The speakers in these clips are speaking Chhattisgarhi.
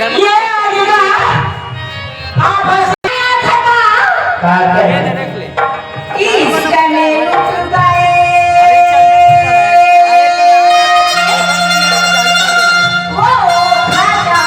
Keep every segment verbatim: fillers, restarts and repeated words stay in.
ये आएगा, आप हंस का कहे? इस समय लुट गए वो खजाना।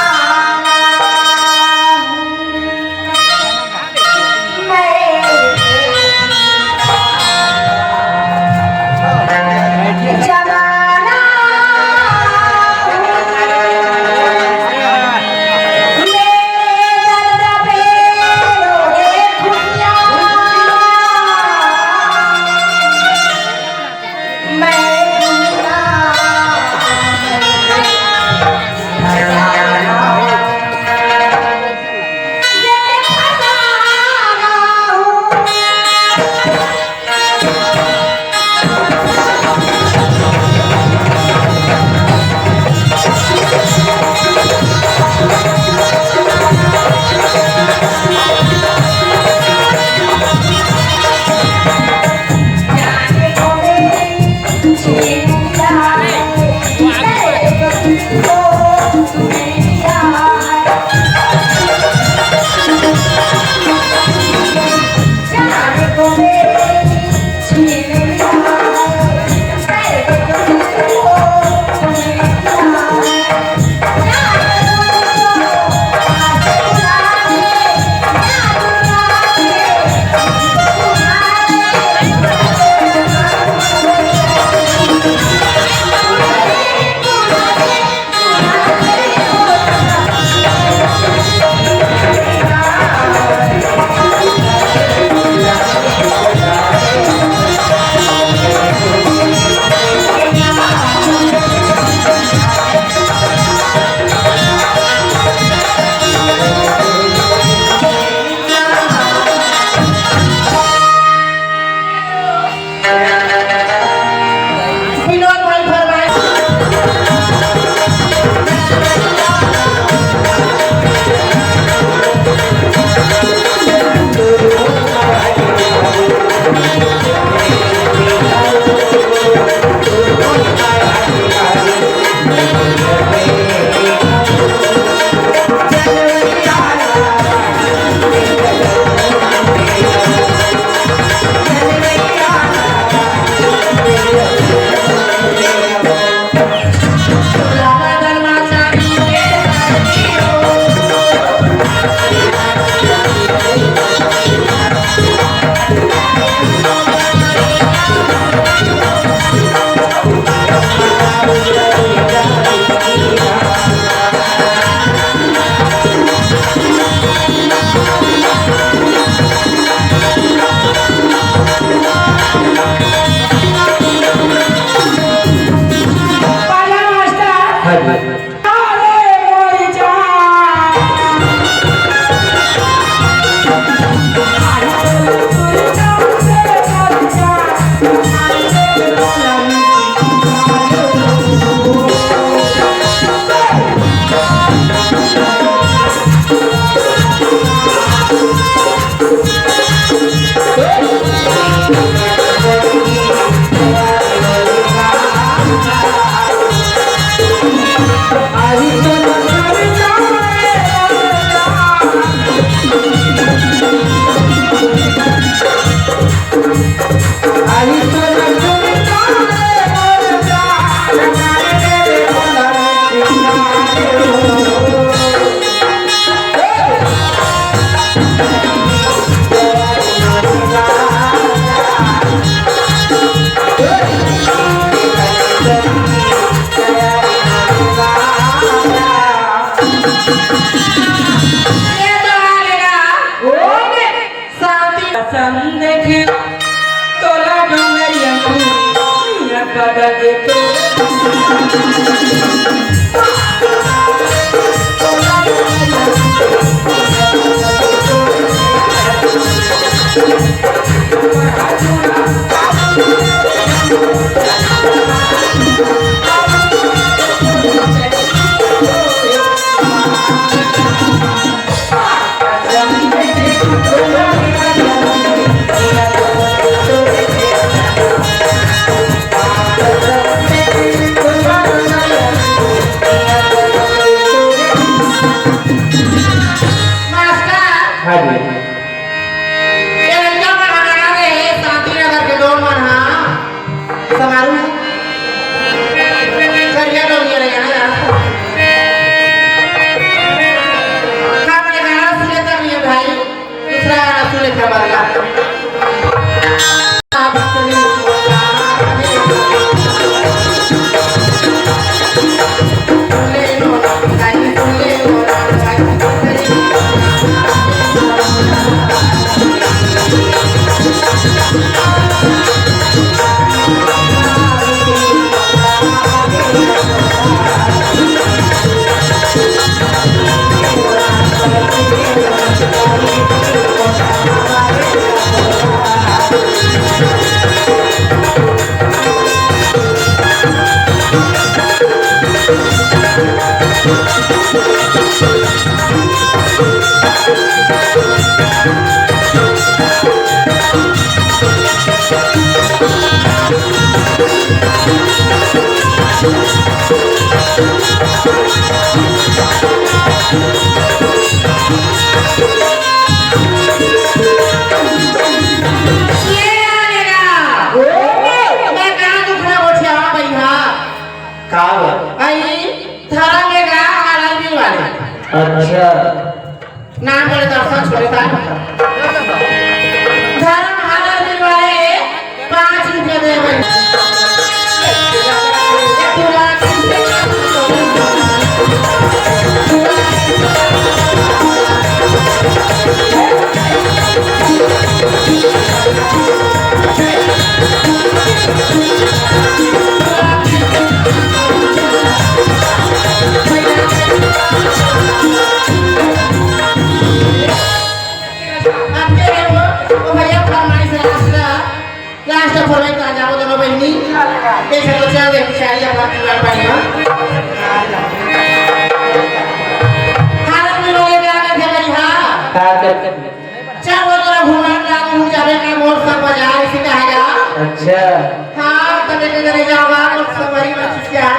हाँ जी। ये लइका मन ह गाना दे हे, शांति नगर के डोन मन ह। समारू। करिया डोलिया ले गाना यार। का मैं गाना सुने तक नहीं भाई, दूसरा गाना सुने के बाद ला। ये आ मेरा। ओ। मैं कहाँ दुखना गोठियावा बइहा? का बा? आई धर्म में गा आर आर बी वाले। अच्छा। नाम बड़े दर्शन छोड़े का। धर्म आर आर बी वाले पाँच रुपया दे भाई। अब के है वो? वो भैया फरमाइश है, लास्ट, लास्ट फरमाइश आ जाओ दोनों बहनी। एक से तो चल दे, शायरी अपना पूरा पानी में। हालत में लोग क्या करते भाई, हाँ? का करते? चल वो तोरा घुमा के लाऊं, जाबे का मोर सब बाजार इसी कहा जा। अच्छा। हाँ, तबे के घरे जावा, मोर सब वही मत क्या।